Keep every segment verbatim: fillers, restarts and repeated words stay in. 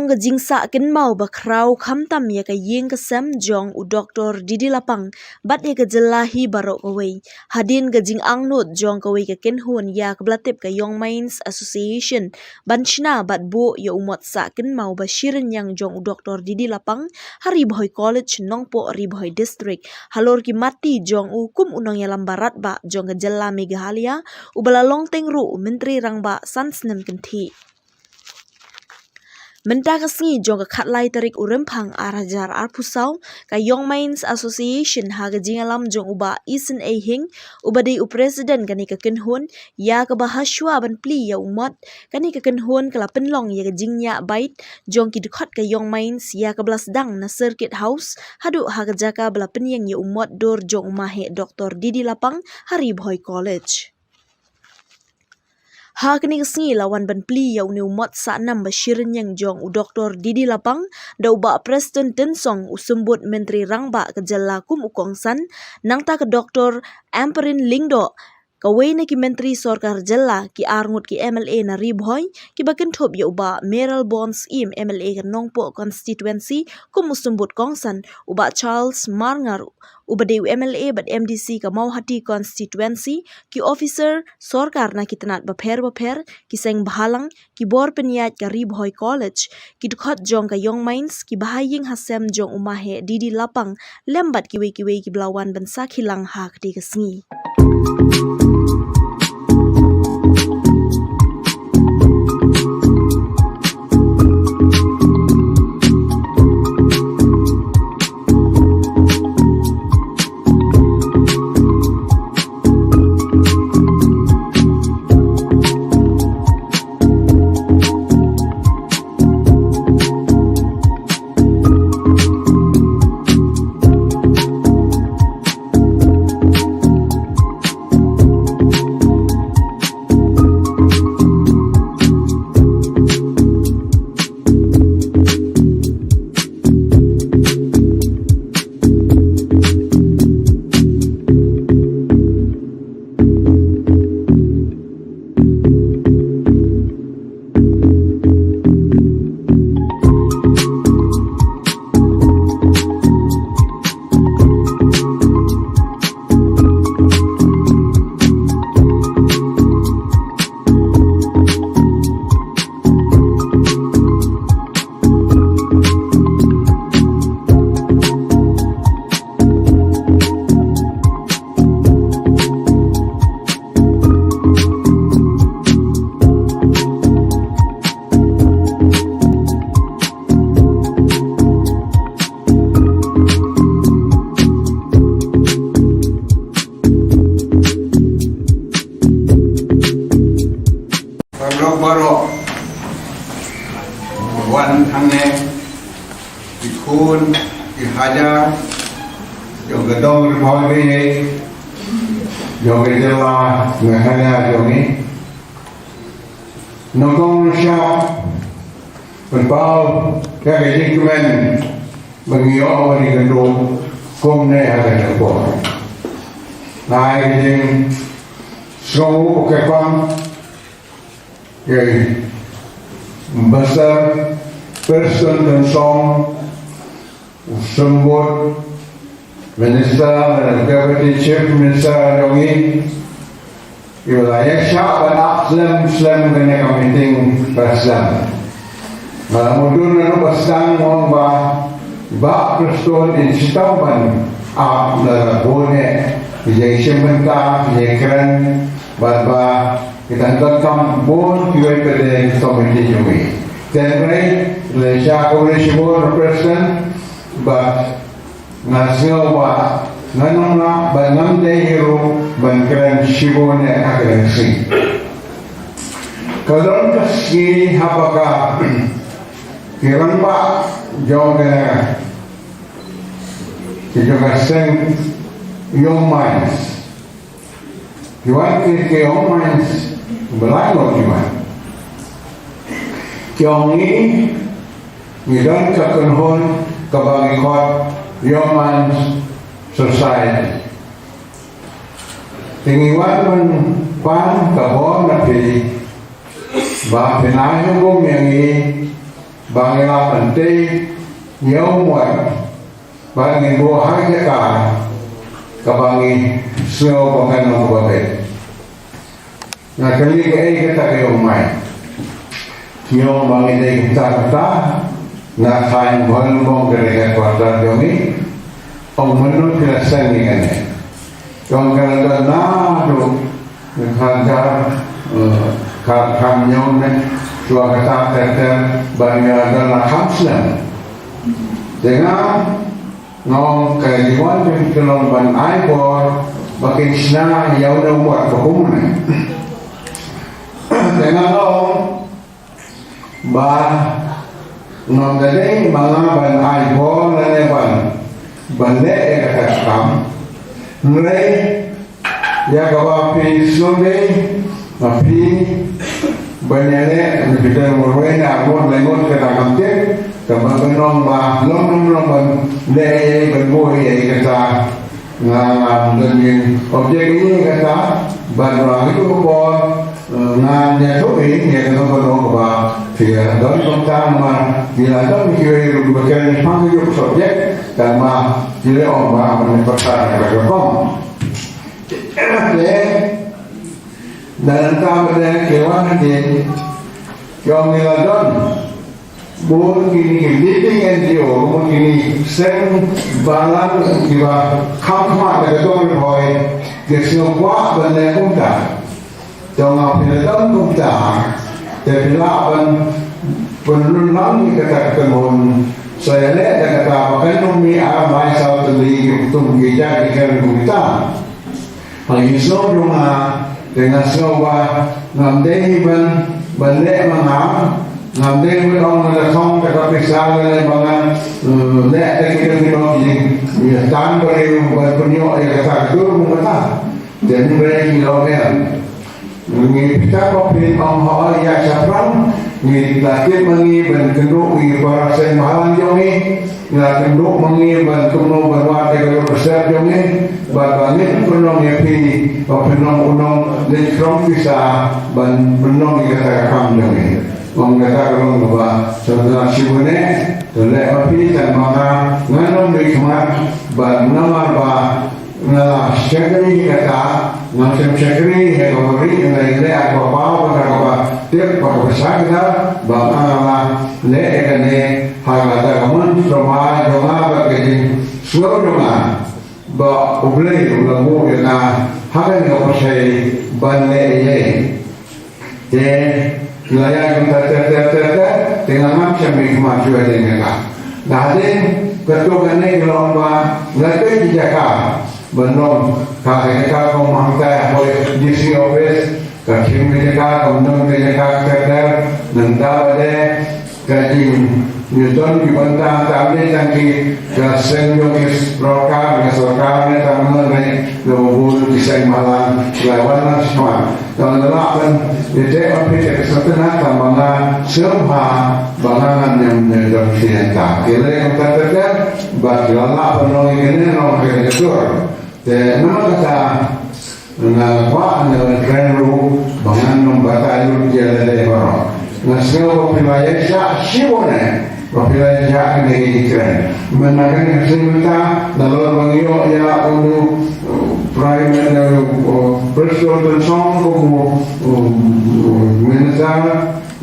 Ka jingsah kynmaw ba khraw khamtam ïa ka ïing ka sem jong u Doktor Didi Lapang bad ïa ka jylla hi baroh kawei. Hadien ka jingangnud jong kawei ka kynhun ïa kaba la tip ka Young Minds Association ban shna bad buh ïa u mot sah kynmaw ba shi rynïeng jong u Doktor Didi Lapang ha Ri Bhoi College, Nongpoh, Ri Bhoi District, halor ki matti jong u kum u nongïalam baratbah jong ka jylla Meghalaya, uba la long teng ruh u Myntri Rangbah san snem kynthih. Mynta ka sngi jong ka khatlai tarik u Rymphang ar hajar arphew saw, ka Young Minds Association ha ka jingïalam jong u Bah Eason A Hing, uba dei u president kane ka kynhun, ïa kaba hashwa ban plie ïa u mot, kane ka kynhun ka la pynlong ïa ka jingñiah bait jong ki dkhot ka Young Minds ïa kaba la sdang na Circuit House haduh ha ka jaka ba la pynïeng ïa u mot dur jong u maheh Doktor Didi Lapang ha Ri Bhoi College. Ha kane ka sngi la wan ban plie ïa une u mot sah nam ba shi rynïeng jong u Doktor Didi Lapang da u Bah Prestone Tynsong, u Symbud Myntri Rangbah ka jylla kum u kongsan, nangta ka Doktor Ampareen Lyngdoh, kawei na ki Myntri Sorkar Jylla, ki arngut ki M L A na Ri Bhoi, kiba kynthup ïa u Bah Mayralborn Syiem, M L A ka Nongpoh Constituency kum u Symbud kongsan, u Bah Charles Marngar, uba dei u M L A bad M D C ka Mawhati Constituency, ki officer sorkar na ki tnat bapher bapher, ki seng bhalang, ki bor pynïaid ka Ri Bhoi College, ki dkhot jong ka Young Minds, ki bahaïing hasem jong u maheh Didi Lapang, lem bad kiwei kiwei kiba la wan ban sakhi lang ha kane ka sngi. Paralok baroh, wan hangne, ki khun, ki khaja, jong ka dong Ri Bhoi Baieid, jong ka jylla Meghalaya jong ngi. Nyngkong nyngshap, pynpaw ïa ka jingkmen ba ngi ïoh ban ïakynduh kumne ha kane ka por. Nga ai ka jingsngew kyrpang ïa i Ambassador Prestone Tynsong, u Symbud Minister, Deputy Chief Minister jong ngi, iba la ïaishah ban ap slem slem kane ka meeting ba slem. Nga la mutdur naduh ba sdang, mo, ba Bah Prestone in shitom ban ap, la bun eh ki jingshim bynta, ki jingkren, bad ba ki dang donkam bun kiwei pat de ki komiti jong ngi. Te hynrei la ïaishah khublei shibun Prestone, bad nga sngew ba ngan ym lah bad ngam dei hi ruh ban kren shibun eh ha kane ka sngi. Ka don ka sngi haba ka ki rangbah jong ka, ki jong ka seng Young Minds. Ki wan ki, ki Young Minds, ba lai ngut ki wan. Ki ong ngi, ngi don ka kynhun kaba ngi khot Young Minds Society. Te ngi wan ban pan ka bor na phi, ba phin ai hukum ïa ngi, ba ngi la pyntei ïa u Mwet ba ngin buh ha ka jaka kaba ngi sngew ba kan long kaba beit. Nga kylli kaei kata ka ïong mai. Ki ong ba ngi dei kata kata, nga kheiñ ba long ka dei ka headquarter jong ngi. Ong mynno phi la seng ïa kane. Ong ka la don naduh ka jar, eh, ka kam ñiong ne, shuwa kata ter ter ba ngi la don la kham snem. Te nga Nga ong ka jingwan jong ki ka long ban ai bor ba kin shna ïa une u Mwet ba kumne. Te nga ong ba ngam da dei ma nga ban ai bor lane ban, ban leh ïa kata ka kam. Hynrei ïa kaba phi sngewdei ma phi ban ïaleh, ne phi dang marwei ne ar ngut lai ngut kata ngam tip, kaba ban ong ba long, long, long ban leh ïa, ban buh ïa kata. Nga, nga don ïa object ïa kata, ban ba ngi tu por, eh, nga ïathuh ïa kata ban ong ba phi don kumta, ma ngi la don kiwei ruh ba kren pang ïa subject, tang ba ki leh ong ba ban pyrta ïa kata ka kong. Te, na nangta ba dei ki wan hadien, ki ong ngi la don bun kine ki leading N G O, bun kine seng balang kiba kham khmat na ka dong Ri Bhoi, ki sngewkwah ban leh kumta. Te nga phi la don kumta, te phi lah ban pynlong ïa kata ka kynhun, sa ïaleh da kata ba kan ym mih ar mai saw tylli ki kum ki jait ki kren kumta. Ha ïa u sngew jong nga, te nga sngew ba ngam dei ban, ban leh ma nga, ngam dei ban ong nga la thong da ka pisa lane ba nga, eh, leh da ki da ki nong ki jing, ïa tan briew ban pynïoh ïa kata ka dur kumta. Te hynrei ngi la ong em. Ngi pyrta ba phin ong hooid ïa shaphrang, ngi la tip ma ngi ban kynduh ïa para seng bhalang jong ngi, ngi la kynduh ma ngi ban kumno ban wad ïa ka lor ka sep jong ngi, bad ba ngin pynlong ïa phi, ba phin long u nongleit krong pisa, ban pynlong ïa kata ka kam jong ngi. Ong kata ka long kaba sa da shibun eh, to leh ma phi tang ma nga, ngan ym mih khmat, bad namar ba nga la shakri ïa kata, ngam shym shakri ïa ka bari, nga la ïaleh ha kaba paw bad ha kaba tip bad kaba shai kata, ba nga la leh ïa kane ha kata ka mon sngewbha jong nga bad ka jingsngew jong nga ba U Blei u la buh ïa nga ha kane ka pyrthei ban leh ïa Te la ïa kumta ter ter ter ter, te nga ngam shym mih khmat shuh ïa kane ka. Nga hadien katto katne ki la ong ba nga peit ki jaka ban long, ka ka jaka kum hangta ha D C office, ka khim ka jaka, ka myndong ka jaka ter ter, nangta ba dei ka jing, ngi don ki bynta, tam ne tang ki ka seng jong ki sorkar, ka sorkar ne tang ne ne, ne bun ki seng bhalang, la wan lang shuwa. Tang ne lah ban ïadei bad phi ka sengkena, tang ba nga sngewbha ba nga ngan ïa don ki seng ta. Ki leh kumta ter ter, ba ki la lah ban long ïa kine, long ïa kine ka dur. Te namar kata, nga la kwah ne ban kren ruh ba ngan nym batai lut ïa lade baroh. Nga sngew ba phi la ïaishah shibun eh ba phi la ïaishah kine ki jingkren. Mynta kane ka sien mynta, nalor ba ngi ïoh ïa u, uh, Prime Minister, uh, Prestone Tynsong kum u, uh, Minister,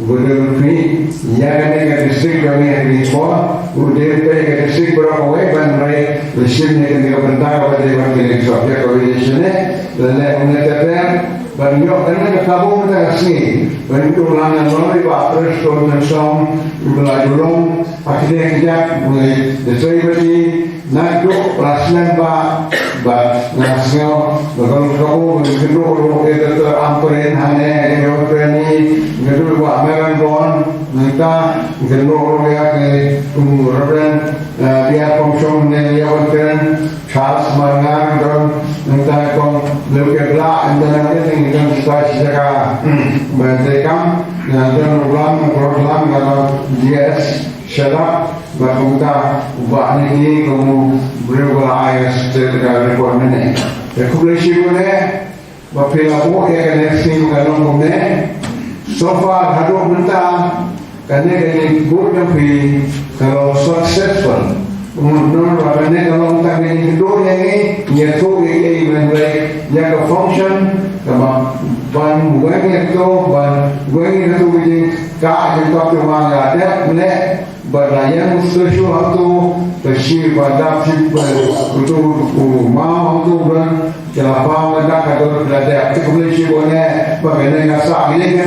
Gudel Kri, ïa kane ka district jong ngi ha kine ki por, u dei peit ïa ka district baroh kawei ban rai, la shim ïa kane ka bynta kaba dei ban kine ki subject kawei la shim ne, la leh une ter ter, ban ïoh kane ka kabu mynta ka sngi, ban ïoh lang ngan lori ba Prestone Tynsong, ba la ju long, ha kine ki jait, ba ngi da trei bad ki, Naduh la slem ba, ba nga sngew ba ka long ka bu, nga kynduh ruh ïa Doctor Ampareen hangne, ïa Doctor Ni, nga kynduh ruh ïa Bah Meron Bon, nangta nga kynduh ruh ïa ka, um, Reverend, eh, Biar Pongshong ne ïa Doctor Charles Marngar don, nangta kong Leuke Blah, nangta nangta ngi don spa sha ka, hmm, ba treikam, nangta don Lam, Lam, nangta D S Sharap, ba kumta, u Bah Nicky, kum u briew ba la ai ka state ka report mynne. Te khublei shibun eh, ba phi la buh ïa ka next thing ka long kumne. So far, haduh mynta, Kane ka jingkyrduh jong phi ka long successful. Ngan ong ba kane ka long kata ka jingkyrduh ïa ngi, ïa ngi, ïa ngi, ïa ka function, kaba ban weng ïa to, ban weng ïa to ka jingkyrduh jong phi, ka jingkyrduh jong phi la dep ne, ba la ïa ngi shu ha to, ka shi ba dap shi ba, to, to, ma ha to ba, Ka la pam ka dak ka dor ka dep. Te khublei shibun eh, ba kane nga sah ïa kane,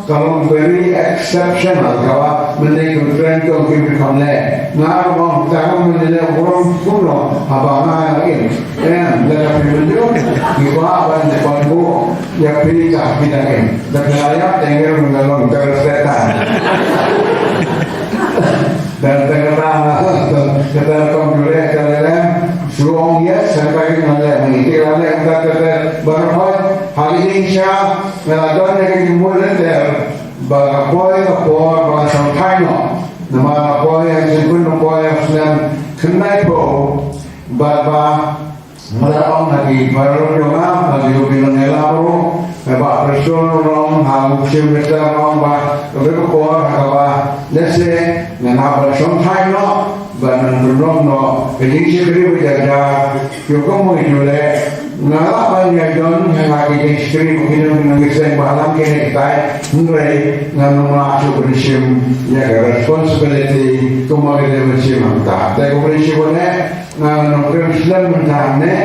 ka long very exceptional, kaba mynne ki kren ki ong kim kham leh. Nga ong ta ka mynne leh, burom kumno, haba nga ïa im. Em, lada phi mynjur, ki ba ban ban buh ïa phi, ta phi dang im. Da phi la ïap, te ngi ruh nga long ka respect ta. Dan kata, kata kam jure ka lelem, shu ong yes, kata ki ngan leh, mani ki la leh, kata, kata, baroh hoi, ha ki jingshisha, nga la don ïa ka jingmut lynter, ba ka poi ka por, ba ka shongthait noh, namar ka poi, ka jingpynpoi, ka snem khyndai phew, bad ba, Nga la ong ha ki paralok jong nga, ha ki ruh ki nongïalam ruh, ha Bah Prestone ruh ong, ha u Chief Minister ruh ong ba, ka bynta ka por, ha kaba, lehse, ngan hap ban shongthait noh, ban pynlong noh, ka jingshakri ba jar jar, ïa ka mut ïa u leh, nga lah ban ïa don, ha ki jingshakri ba ki nong, ki nong ki seng ba lam kine kitai, hynrei, ngan ym lah shuh ban shim, ïa ka responsibility, kumba ka dei ban shim hangta. Te khublei shibun eh, Nga nongkren slem mynta hangne,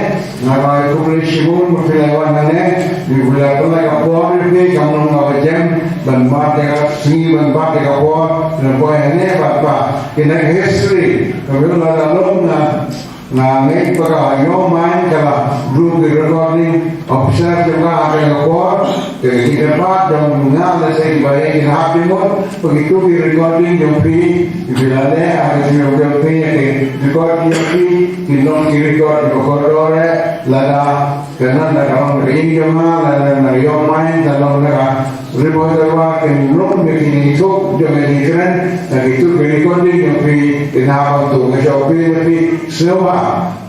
nga ai khublei shibun ba phi la wan hangne, phi la pynlait ka por ïa phi, kam long kaba jem, ban bat ïa ka sngi, ban bat ïa ka por, ban poi hangne, bat ba. Kine ki history, ka mut la da long nga, nga ngeit ba ka Young Minds ka la, ruh ki recording, Officer jong nga ha kane ka por, te ki dei pat jong nga lehse kiba ïa ki hap jingmut, ba kito ki recording jong phi, ki la leh ha ka jingim jong phi, ki record jong phi, ki long ki record jong ka kordor eh, lada ka nan da ka long ka ïing jong nga, lada na Young Minds, da long da ka Revival War, kin long da ki ïing jong, jong ka jingkren, da kito ki recording jong phi, kin hap ban tu ka jong phi, phi, sewa.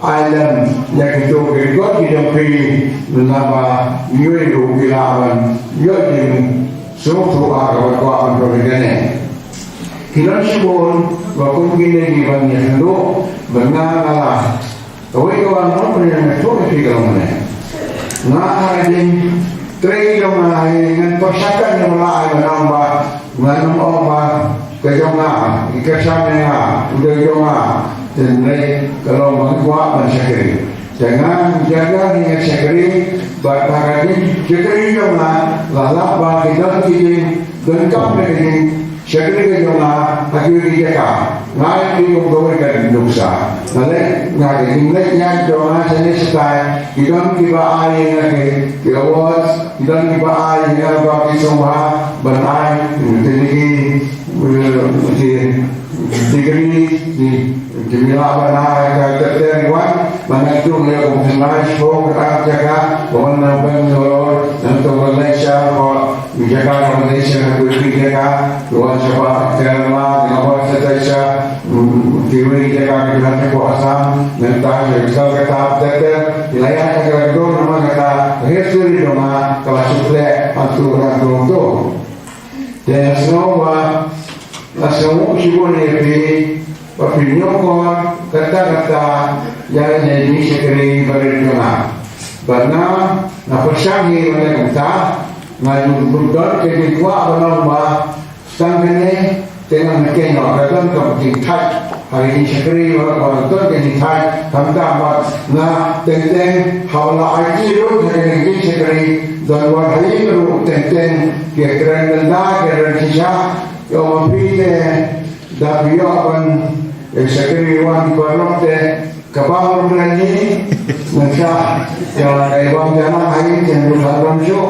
Ai lem ïa kito ki record ki jong phi, naba ïohi ruh ki lah ban ïoh jingsngewthuh ha kaba kwah ban pynlong kane. Ki don shibun ba kum kine ki ban ïakynduh, ba nga nga la. Kawei ka wan ngan pynlong ïa phi ka long ne. Nga ha ka jingtrei jong nga, ngan pyrshang ïa nga la ai ba nang ba Ngan ym ong ba ka jong nga, i ka sham ïa nga, u dei jong nga. Te ngi ka long ba ngi kwah ban shakri. Te ngan jaka ngi ngan shakri, bad ha ka jingshakri jong nga, la lap ba ki don ki jingdonkam, ki jingshakri ka jong nga ha ki jaka. Nga ïohi kum kawei ka nuksa. Nga leh, nga ka jingleh ïa jong nga shane shatai, ki don kiba ai ïa nga ki, ki awards, Ki don kiba ai ïa nga ba ki sngewbha ban ai, ki, ki, ki degree, ki, ki mih lah ban ai ka, ka, ka, ban ai jong ïa u Bhupesh Hughes, ka jaka, ka wan na Bangalore, nangta ka Malaysia, ka jaka, ka Malaysia, ka jaka, ka wan shabar Kerala, ka wan shatai sha, mm, kiwei ki jaka, ka jaka, ka Assam, nangta ka Kolkata, ka, ka, ki la ïa ka, ka don namar kata, ka history jong nga, Ka la shu khleh hangto hangto hangto. Te nga sngew ba, nga sngew shibun ïa phi, ba phi ñiewkor katta katta ïa kine ki shakri barit jong nga. Bad nga, nga pyrshang hi ban leh kumta, nga ju don ka jingkwah ban ong ba, tang kane, Te nga mynta nga ka don ka jingthait ha ka jingshakri, ba ka don ka jingthait, khamtam ba nga teng teng haba la aiti ruh ha ka jingshakri, don wat ha ïing ruh teng teng ki kren lynda, ki kren shisha, ki ong ma phi te da phi ïoh ban, eh, shakri wan paralok te Ka bang ruh na ngi, ngan sa, ka, ka bang jana ai, kan ruh ka bang shu,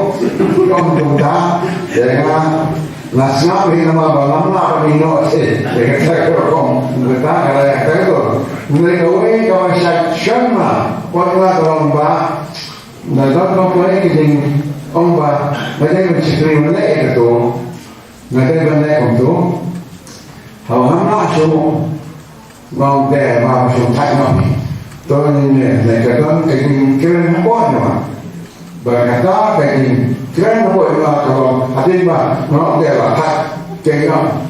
kum kum ta, ya nga, nga sngap hi nama ba lam la ba ni no se, ya ka sa ka kum, ngan ta ka la ya ka ko. Ngan ka wei ka wa sha shon ma, pon la ka long ba, na dot ko ko ki ding ong ba, ma dei ban shakri ma dei ka to, ma dei ban dei kum to. Hau ham na shu, Ngong te ma ba shu thait ma phi. To ni ne ne ka don ka jingkren hapoh jong nga. Ba kata ka jingkren hapoh jong nga ka long hadien ba ngong te la thait ke ngong.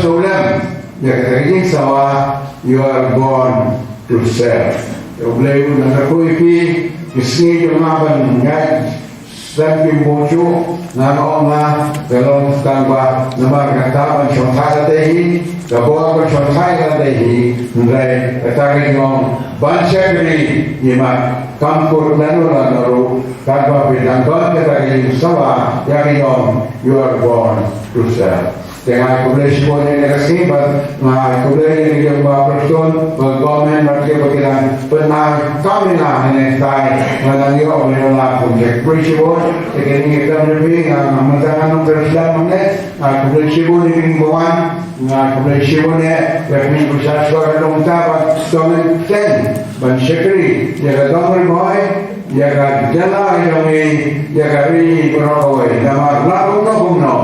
sngewlem ïa kata ka jingsawa, you are born to serve. Ïa U Blei un nang kyrkhu ïa phi, ki sngi jong nga ban ngeit slem kim bun shuh, nga ong nga ka long tang ba namar kata ban shongthait lade hi, ka bor ban shongthait lade hi, hynrei kata ka jingong ban shakri ïa ma kam kut lano lano ruh, katba phi dang don kata ka jingsawa ïa ka jingong, you are born to serve. Te nga ai khublei shibun ïa kane ka sngi bad nga ai khublei ïa ki jong ba Prestone, ba government bad ki ba ki dang pynai kam ïa nga ha kane ka tai, nga dang ïoh ban ïoh lad kum, te khublei shibun. Te kane ka kam ïa phi nga, nga mynta nga nongtrei slem hangne, nga ai khublei shibun ïa ki ba wan, nga ai khublei shibun ïa phi ba sha shuwa ka dong ta ba to ngan seng ban shakri ïa ka dong Ri Bhoi, ïa ka jylla jong ngi, ïa ka ri baroh kawei. Namar la kumno kumno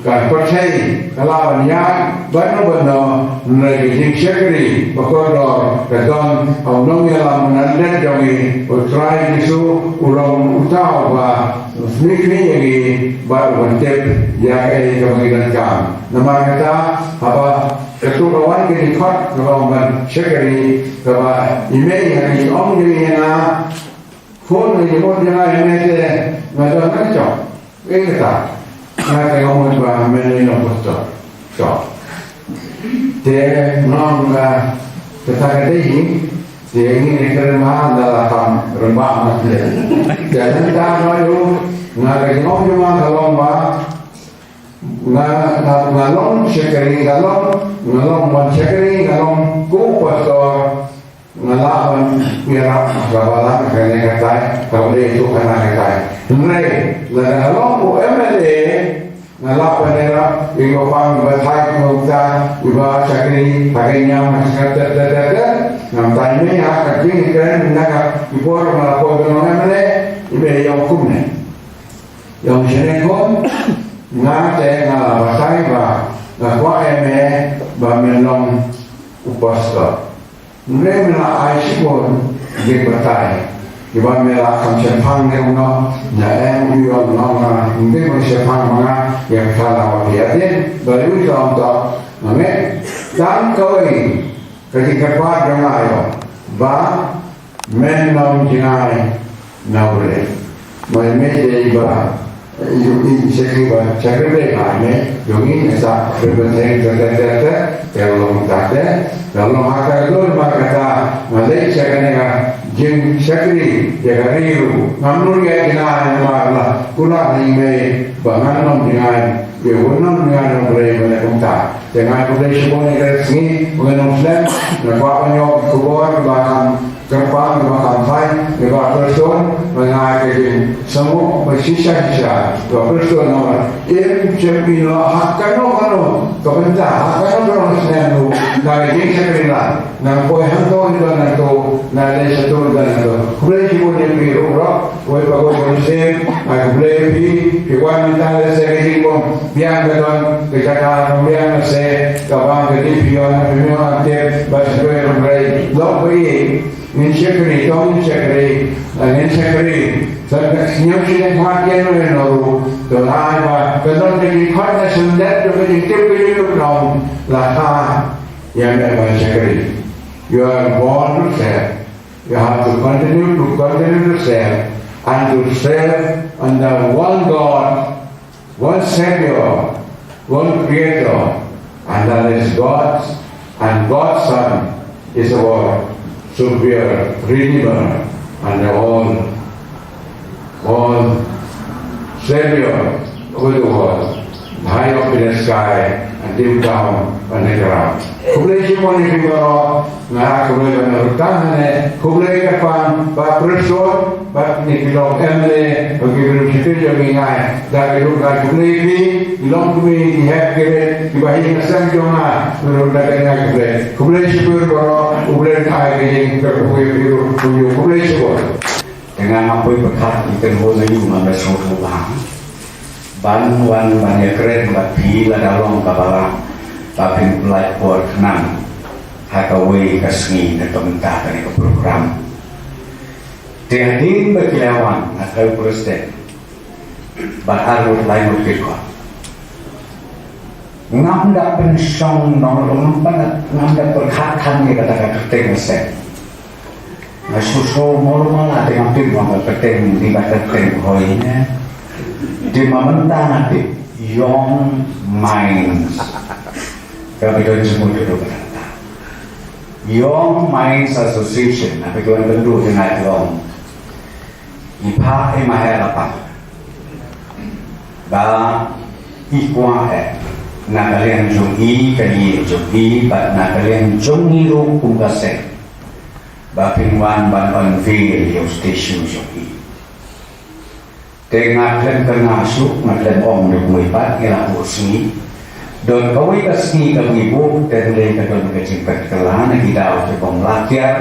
ka pyrthei ka lah ban ïaid bad no bad no, hynrei ka jingshakri ba kordor ka don ha u nongïalam u nongdait jong ngi, U Trai Jisu, u long uta uba u sngewthuh ïa ngi bad u ban tip ïa kaei kaba ngi donkam. Namar kata haba katto ka wan ka dkhot kaba ong ban shakri, kaba i mei ha ka jingong jong ngi ïa nga, khun, nga ïa mut ïa nga ïa me te nga don ka jong. Ei kata. Nga te nga mut ba me ne nongpastor. To. Te nga ong ba kata ka dei hi. Te ngi ne kren ma da la kam rembak ma te. Te nang ta ma yu nga ka jingong jong nga ka long ba nga, nga, nga long shakri, nga long, nga long ban shakri, nga long kum u pastor, nga lah ban ïarap ha ka balang kane ka tai, kaba dei tu kane ka tai. Hynrei lada nga long u M L A, nga lah ban ïarap ïa i bapang i batai kumta, i ba shakri ha ka niam ha ka tet tet tet tet. Ngam tai mei ha ka jingkren na ka i bor ma la por ka long M L A, i ba ïa ong kumne. Ïa ong shane kum, nga te nga la batai ba nga kwah ïa me ba men long u pastor. Hynrei me la ai shibun jingbatai. Ïa ba me la kam shemphang ne kumno, nga em u ïa nga, nga hynrei ba shemphang ma nga ïa ka la wa ïa din, ba ïa u ong to, nga me tang kawei ka jingkyrpad jong nga ïa ba men long jngai na U Blei. Mai me dei ba ïa u i shakri ba shakri Blei ba me jong ngi ne sa be ba te te te te te te long ta te te long ha ka long ba kata ma lei shakri ka jingshakri ïa ka ri ruh ngam long ïa jngai ma la kula ni me ba ngan long jngai ïa u long jngai na U Blei ba ne kumta. Te nga ai khublei shibun ïa ka sngi ba ngan ym slem, nga kwah ban ïoh khubor ba kham kyrpang, ba kham thait, ba kham kyrshon, ba nga ai Samuk ba shisha shisha ba pyrshah namar im chem ino ha kano kano ka bynta ha kano kano snem ruh na ka jingshakri la nang poi hangto ino nangto na dei shato ino nangto. Khublei shibun ïa phi ruh ruh wei pa ko ko snem ai khublei phi phi wan mynta lehse ka jingbym biang ka don ka jaka bym biang lehse ka bang ka dei phi wan phi wan tip ba shu khublei lok ba ïa Ngin shakri, to ngin shakri, ngin shakri. Sa ka sñiaw shi ne khmat ïa no ïa no ruh. To la ai ba ka don ka jingkhot na shu let to ka jingtip ka jingtip nong la kha ïa me ba shakri. You are born to serve. You have to continue to continue to serve and to serve under one God. One Savior, one Creator, and that is God, and God's Son is our Savior, Redeemer, and the all, all Savior over the world, high up in the sky and deep down on the ground. Khublei shibun ïa phi baroh. Nga khublei ba nga ruh tang hangne, khublei kyrpang ba Prestone bad kine ki long M L A bad ki briew shakri jong ngi, ngai da ki ruh ngai khublei phi, ki long kmie ki hep ki rit kiba hi na seng jong nga, ki ruh da ki ngai khublei. Khublei shibun baroh, U Blei un ai ka jingkyrkhu ïa phi ruh, khublei shibun. Te nga nga poi pyrkhat ïa ka kynhun aïu nga ba sngewthuh ba ban wan ban ïakren bad phi lada long kaba lah ba phin pynlait por khnang ha kawei ka sngi na ka bynta kane ka program. Te hadien ba ki la wan nga thaw president bad ar ngut lai ngut ki khot. Ngam da pynshong nong ngam pyn ngam da pyrkhat than ïa kata ka kyrteng seh. Nga shu shu molo mala te ngam tip nong ka kyrteng ni ka kyrteng hoi ne. Te ma mynta nga tip Young Minds. Ka ba don jingmut ka do kata. Young Minds Association na ka don ka do te nga long. I pha i ma he la pha. Ba i kwah eh na ka liang jong i ka ïing jong i bad na ka liang jong i ruh kum ka seng ba phin wan ban unveil ïa u statue jong i. Te nga khlem kynmaw shuh nga khlem ong da kumwei pat ngi la buh sngi. Don kawei ka sngi ka ngi buh te hynrei ka don ka jingpynkylla na ki daw ki bym lah kiar.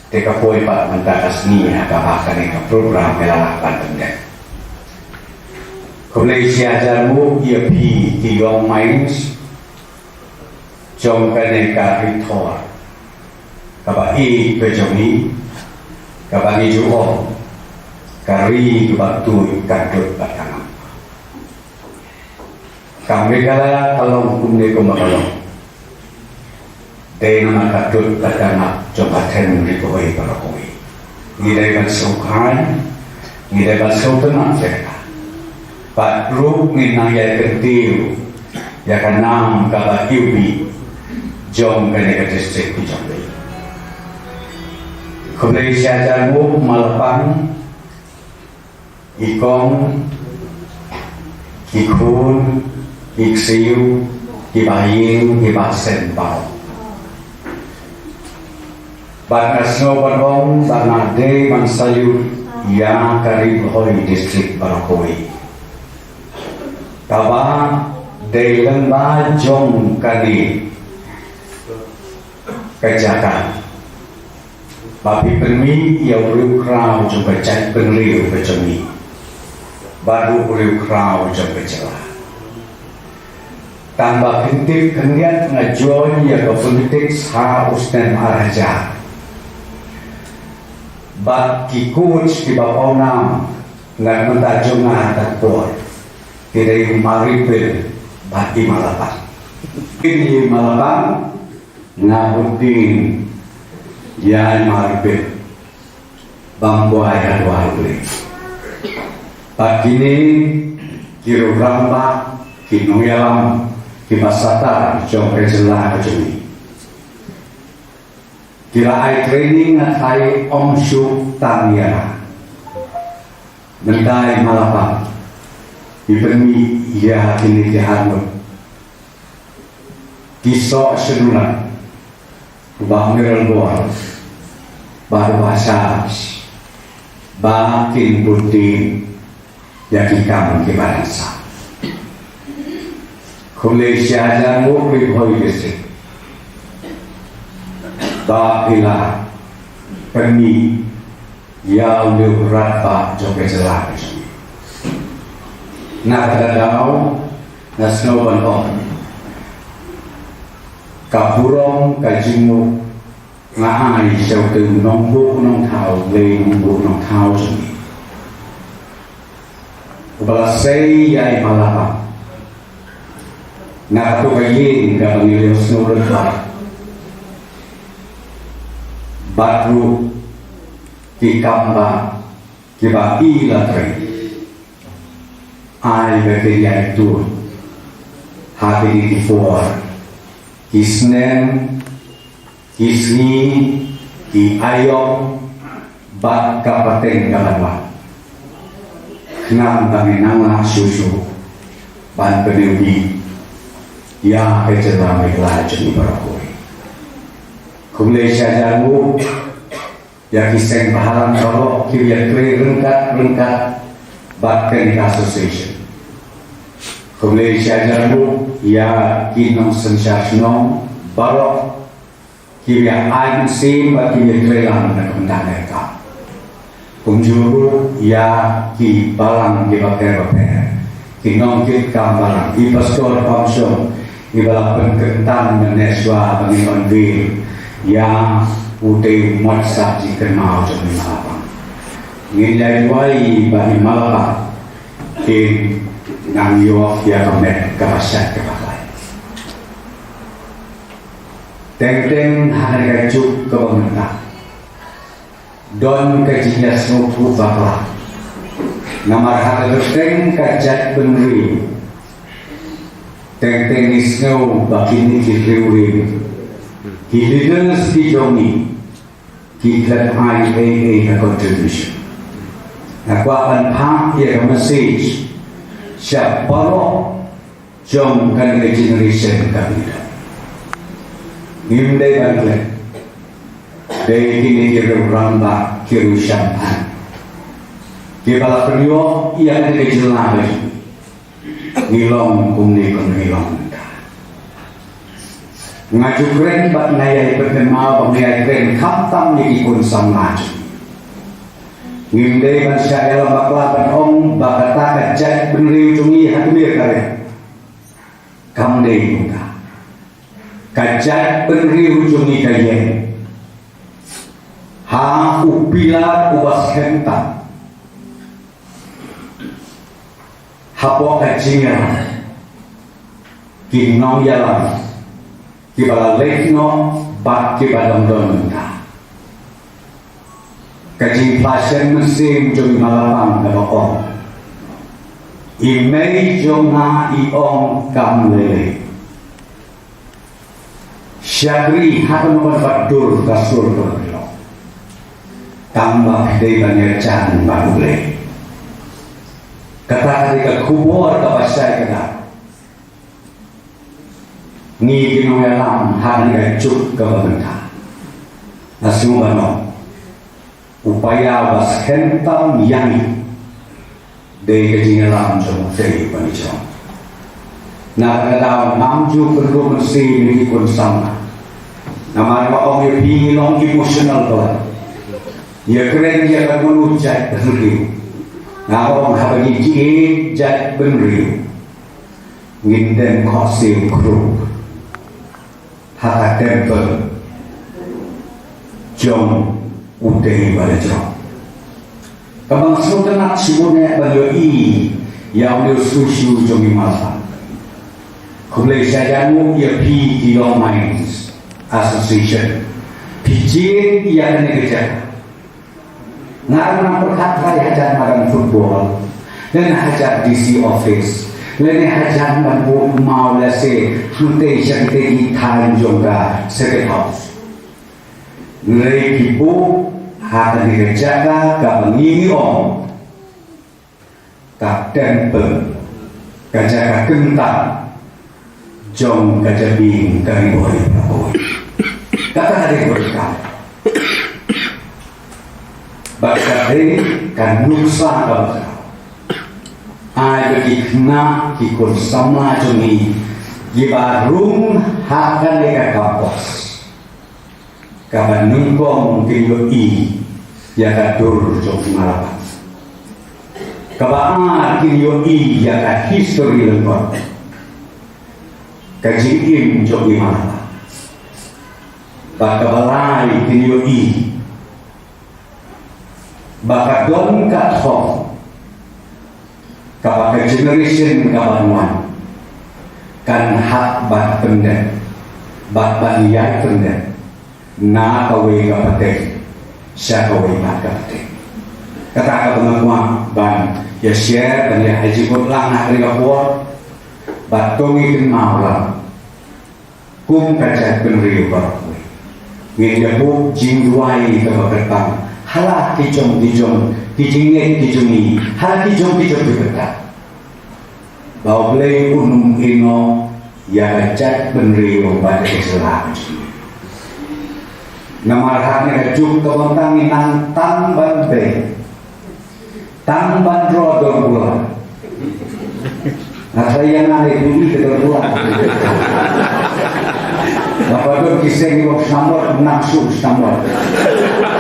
Te ka poi pat mynta ka sngi ha kaba kane ka program ka la lah ban pyndep. Khublei shi hajar nguh ïa phi ki Young Minds jong kane ka ri Thor kaba ïeit ka jong ngi kaba ngi ju ong ka ri kaba tuid ka dud bad ka ngam. Ka Meghalaya ka long kumne kumba ka long. Dei namar ka dud ka tnat jong ka thaiñ ri kawei para kawei. Ngi dei ban sngewkhan, ngi dei ban sngewtynnat ïa kata. Bad ruh ngin nang ïai kyntiew ïa ka nam kaba iwbih jong kane ka district ki jong ngi. Khublei shi hajar nguh Malapang. I kong, i khun, i ksiew, i bahaïing, i bahasem baroh. Bad nga sngew ban ong ba nga dei ban salute ïa ka Ri Bhoi District baroh kawei. Kaba dei lyngba jong kane ka jaka. Ba phi pynmih ïa u riewkhraw jong ka jaitbynriew ka jong ngi. Bad ruh u riewkhraw jong ka jylla. Tang ba phin tip khyndiat nga join ïa ka politics ha u snem ar hajar. Bad ki coach kiba pawnam na ka bynta jong nga ha ka por ki dei u Maripil bad i Malapang. Kine i Malapang Nga bud ïa i Maripil bam buai ha duwar U Blei. Bad kine ki rangbah, ki nongïalam, ki basatar jong ka jylla ka jong ngi. Ki la ai training, nga tharai ym shu tang ïa nga. Mynta i Malapang i pynmih ïa kine ki arngut. Ki soh sha duna u Bah Miralbor bad u Bah Charles. ba kin bud ïa ki kam kiba dang sah. Khublei shihajar nguh Ri Bhoi District ba phi la pynmih ïa u leh u radbah jong ka jylla ka jong ngi. Na kata ka daw nga sngew ban ong ka burom ka jingmut nga ai sha utei u nongbuh nongthaw, lei nongbuh nongthaw jong ngi uba la sei ïa i Malapang na kato ka ïing kaba ngi la ïohsngew lyngba bad ruh ki kam ba kiba i la trei. Ai ba kin ïai tuid ha kine ki por, ki snem, ki sngi, ki aïom bad ka pateng ka ban wan. Khnang ba ngin nang lah shuh shuh ban pynïohi ïa ka jylla Meghalaya jong ngi baroh kawei. Khublei shihajar nguh ïa ki seng bhalang baroh kiba ïatrei ryngkat ryngkat bad kane ka association. Khublei shihajar nguh ïa ki nongsynshar shnong baroh kiba ïa ai mynsiem bad kiba ïatrei lang na ka bynta ka kam. Kumjuh ruh ïa ki balang kiba pher bapher, ki nongkitkam balang, i pastor pamshong, iba la pynkyntan mynne shuwa ba ngin unveil ïa utei u moit sah jingkynmaw jong i Malapang. Ngin ïa duwai ba i Malapang kin nang ïoh ïa ka met kaba shait kaba khlaiñ. Teng teng ha kane ka juk kaba mynta don ka jingïasngewthuh bakla. Namar ha ka kyrteng ka jaitbynriew, teng teng ngi sngew ba kine ki riew riew, ki leaders ki jong ngi, ki khlem ai ei ei ka contribution. Nga kwah ban phah ïa ka message sha baroh jong kane ka generation ka bida. Ngim dei ban klet. Dei kine ki riew rangbah, ki riew shemphang kiba la pynïoh ïa kane ka jylla ka jong ngi. Ngi long kumne kumne ngi long mynta. Nga ju kren bad nga ïai pynkynmaw bad nga ïai kren khamtam ïa ki khun samla jong ngi. Ngim dei ban shah ïalam bakla ban ong ba kata ka jaitbynriew jong ngi ha kmie ka rem. Kam dei kumta. Ka jaitbynriew jong ngi ka ïeng ha u pilar uba skhem tam hapoh ka jingïalam ki nongïalam kiba la leit noh bad kiba dang don mynta. Ka jingplashem mynsiem jong i Malapang kaba ong, i mei jong nga i ong kam lei lei. Shakri ha kano kano ka dur ka sur kaba phi long, tang ba phi dei ban ïajan bad U Blei. Kata ka dei ka khubor kaba shai kata. Ngi ki nongïalam ha kane ka juk kaba mynta, nga sngew ban ong u paia uba skhem tam ïa ngi dei ka jingïalam jong utei uba ngi jrong. Na kata ka daw ngam ju pynduh mynsiem ïa ki khun samla. Namar ba ong ïa phi ngi long emotional ba ïa kren ïa ka mulu jaitbynriew. Nga ong haba ngi jied jaitbynriew ngin dem khohsiew khrup ha ka temple jong utei ba la jrong. Kaba nga sngewtynnat shibun eh ban ïohi ïa une u shuh shuh jong i Malapang. Khublei shihajar nguh ïa phi ki Young Minds Association. Phi jied ïa kane ka jaka. Nga ruh nang pyrkhat ba hajan madan football, lane hajan D C office, lane hajan ban buh maw lehse hangtei sha hangtei ki thaiñ jong ka Circuit House. Hynrei ki buh ha kane ka jaka kaba ngi ngi ong ka temple, ka jaka kyntang jong ka jabieng ka Ri Bhoi Ri Bhoi. Kata ka dei ka kam. Bad ka dei ka nuksa kaba khraw. Ai ba ki khynnah ki khun samla jong ngi kiba rung ha kane ka kampus, kaba nyngkong kin ïohi ïa ka dur jong i Malabang. Kaba ar kin ïohi ïa ka history lyngkot ka jingim jong i Malabang. Bad kaba lai kin ïohi ba ka don ka thong kaba ka generation kaba wan kan hap ban pyndep bad ban ïai pyndep na kawei ka pateng sha kawei pat ka pateng. Kata kaba nga kwah ban ïa share ban ïa ai jingmut lang ha kane ka por. Bad to ngi kynmaw lang kum ka jaitbynriew baroh kawei, ngin ïa buh jingduwai kaba kyrpang ha la ki jong ki jong ki jingngeit ki jong ngi, ha la ki jong ki jong ki bynta, ba U Blei un ym ïehnoh ïa ka jaitbynriew bad ka jylla ka jong ngi. Namar ha kane ka juk kaba mynta ngi nang tang ban beh, tang ban rah dur bula. Nga trai ïa nga lei puni ka dur bula. Lada don ki seng ïa u stamot, nang shu stamot.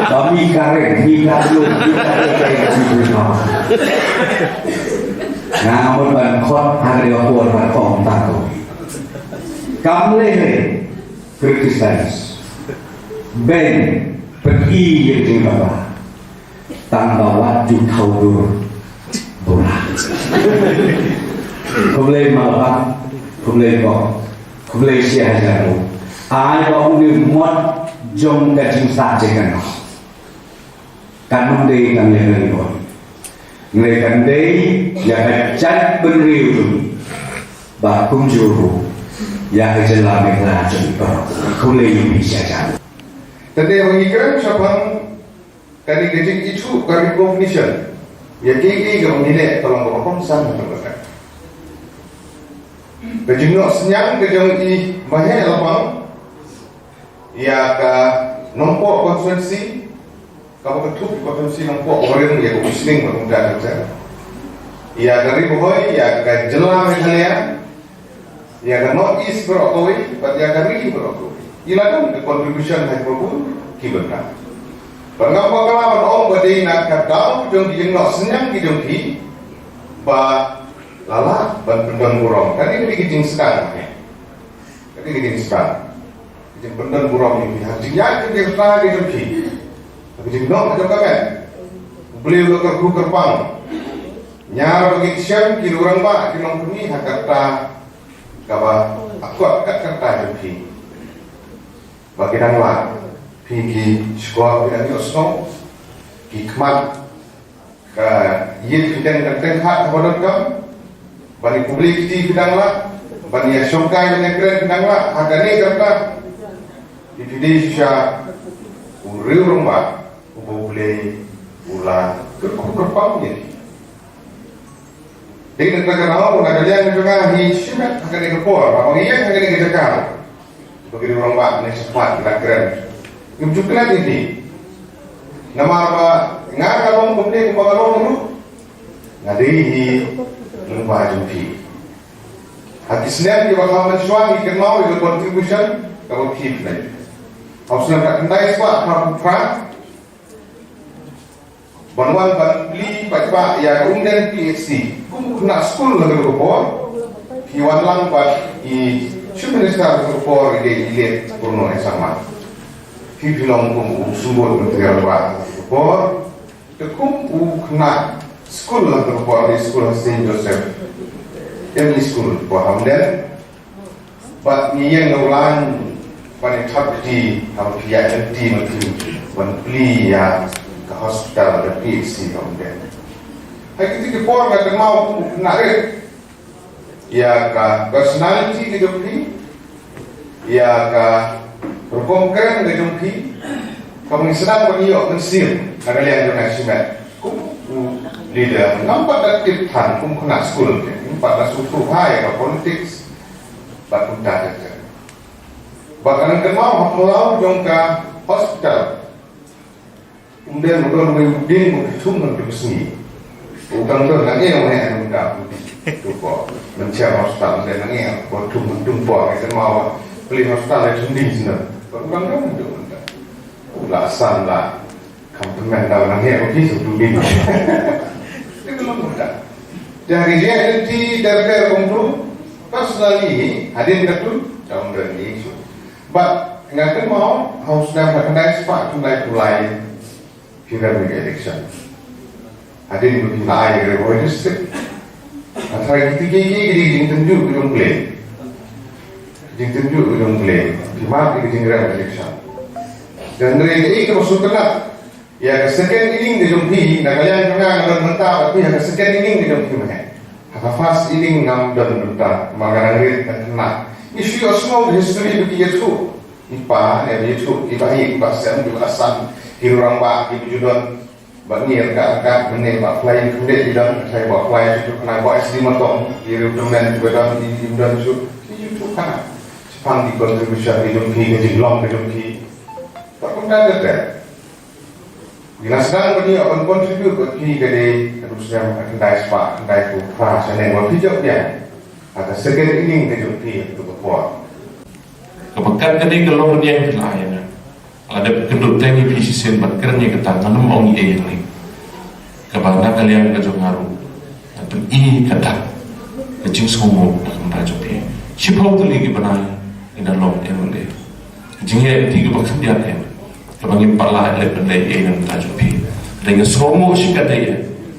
Ba mi ka rit, mi ka lut, mi ka rit, ka rit, ka rit. Nga mut ban khot ha ka dei ka por ban ong tang ko. Kam lei lei criticize, beiñ, pyni ïa ka jingkaba. Tang ba wat ju thaw dur bula. Khublei Malabang, khublei ko, khublei shi hajar nguh. Ai ba u dei mot jong ka jingsah jingkynnoh. Kan ym dei tang ïa ka ri Bhoi, hynrei kan dei ïa ka jaitbynriew jong ngi, bad kumjuh ruh ïa ka jylla Meghalaya jong ngi baroh. Khublei ïa phi shi hajar. Te dei ba ngi kren shaphang kane ka jingithuh ka recognition ïa kiei kiei kiba ngi leh ka long kaba kongsan ha ka pyrthei. Ka jingnoh synñiang ka jong i Maheh Labang ïa ka Nongpoh constituency, kaba ka thuh ka constituency Nongpoh, Warim, ïa ka Usning, ba kumta kumta, ïa ka Ri Bhoi, ïa ka jylla Meghalaya, ïa ka North East baroh kawei bad ïa ka ri baroh kawei. I la don ka contribution ha kaba bun ki bynta. Bad nga kwah kylla ban ong ba dei na ka daw jong ki jingnoh synñiang ki jong ki ba la lah ban pyndon burom. Kane ka dei ka jingskang, kane ka dei ka jingskang. Ka jingpyndon burom ïa ki ha ka jingïaid ka jingïaid ka jong ki, ha ka jingnoh ka jong ka met. U Blei u la kyrkhu kyrpang. Ñiar ba ki kshem ki rangbah ki nongpyni ha kata kaba akot kat kata jong ki. Ba ki dang lah, phi ki shkor phi dang ïohsngew, ki khmat ka ïit phi dang, dang teng khmat haba donkam, ban ïa pule kti phi dang lah, ban ïa shongkai ban ïa kren phi dang lah, ha kane kata phi, phi dei shisha u riew rangbah uba U Blei u la kyrkhu kyrpang ïa ki. Dei na kata ka daw na ka liang jong nga hi shimet ha kane ka por, haba ngi ïeng ha kane ka jaka ba ki rangbah ne shakhmat ki la kren, ngim ju klet ïa ki. Namar ba nga ka long kumne kumba ka long ruh, nga dei hi lyngba jong phi. Ha ki snem kiba kha mynshuwa ngi kynmaw ïa ka contribution kaba phi pynleit. Ha u snem khatkhyndai spah khatphra ban wan ban plie paidbah ïa ka Umden P H C kum u khynnah skul ha kata ka por, phi wan lang bad i Chief Minister ha kata ka por, i dei i Late Conrad K Sangma. Phi, phi long kum u symbud myntri rangbah ha kata ka por. Te kum u khynnah skul ha kata ka por, i skul ha Saint Joseph M E School, ha Umden. Bad ngi ïeng na u lain ban ïa thap kti, haba phi ïaid lynti ma phi ban plie ïa ka hospital, ka P H C ha Umden. Ha kiti ki por nga kynmaw kum u khynnah rit ïa ka personality ka jong phi, ïa ka rukom kren ka jong phi, kaba ngi sdang ban ïoh mynsiem na ka liang jong nga shimet. Kum u leader ngam pat da tip than, kum khynnah skul, ngam pat da sngewthuh ha ïa ka politics. Bad kumta ter ter. Bad nga kynmaw ha phyllaw jong ka hospital, u Ym don, ym don uwei u dieng uba thung hangto ka sngi. U kang don, nga ïohi mynta, tu ko. Mynsiem hospital, ym don, nga ïohi, ba thung, thung por, nga kynmaw. Pli hospital, la thung dieng shisha. Ba u kang don hangto mynta. U la san la. Kam pynmynta, nga ïohi, ba ki sa thung dieng. Te ka long mynta. Te ha ki jingïaid lynti, ter ter kum tu. Personally, hadien katto, kam don issue. But nga kynmaw, ha u snem khatkhyndai spah khyndaiphew lai, phi rem ïa ka election. Hadien ba phi la ai ïa ka Ri Bhoi District. Nga tharai kiti ki, ki, ki dei ki jingtynjuh ka jong U Blei. Jingtynjuh ka jong U Blei. Phi mad ïa ka jingrem election. Te hynrei kaei kaba sngewtynnat, ïa ka second inning ka jong phi, na ka liang jong nga, nga don mynta bad phi ha ka second inning ka jong phi, mane. Ha ka first inning ngam don mynta, ma nga dang rit, nga khynnah. Ngi shu ïohsngew history ba ki ïathuh. I pa, ne ba ïathuh, i ba hi, i ba sem, i ba san, ki riew rangbah, ki ba ju don. Ba ngi ryngkat ryngkat, mynne Bah Klai, khyndiat i don, Klai Bah Klai, shu khynnah Bah S D Matong, ki riew tymmen, ki ba don, i, i don shu, ki ïathuh khynnah. Shaphang ki contribution, ki jong ki, ki jinglong, ki jong ki. Ba kumta ter ter. Ngi la sdang ba ngi ïa ban contribute bad phi ka dei, ka dei u snem khatkhyndai spah, khyndai phew phra, shaneng ba phi jop ïa. Ha ka second inning ka jong phi, ha kato ka por. Kaba kat ka dei ka long ïa phi la ïa nga. La dep kynduh teng ïa phi shisien ban kren ïa kata, ngan ym ong ei ei hangne. Kaba na ka liang ka jong nga ruh. Nga pyni ka dak ka jingsngewnguh na ka bynta jong phi. Shiphew tylli ki bnai ngi da long M L A. Ka jingïaid lynti kaba khyndiat em, kaba ngim pat lah leh ban leh ei ei na ka bynta jong phi. Hynrei nga sngewnguh shikatdei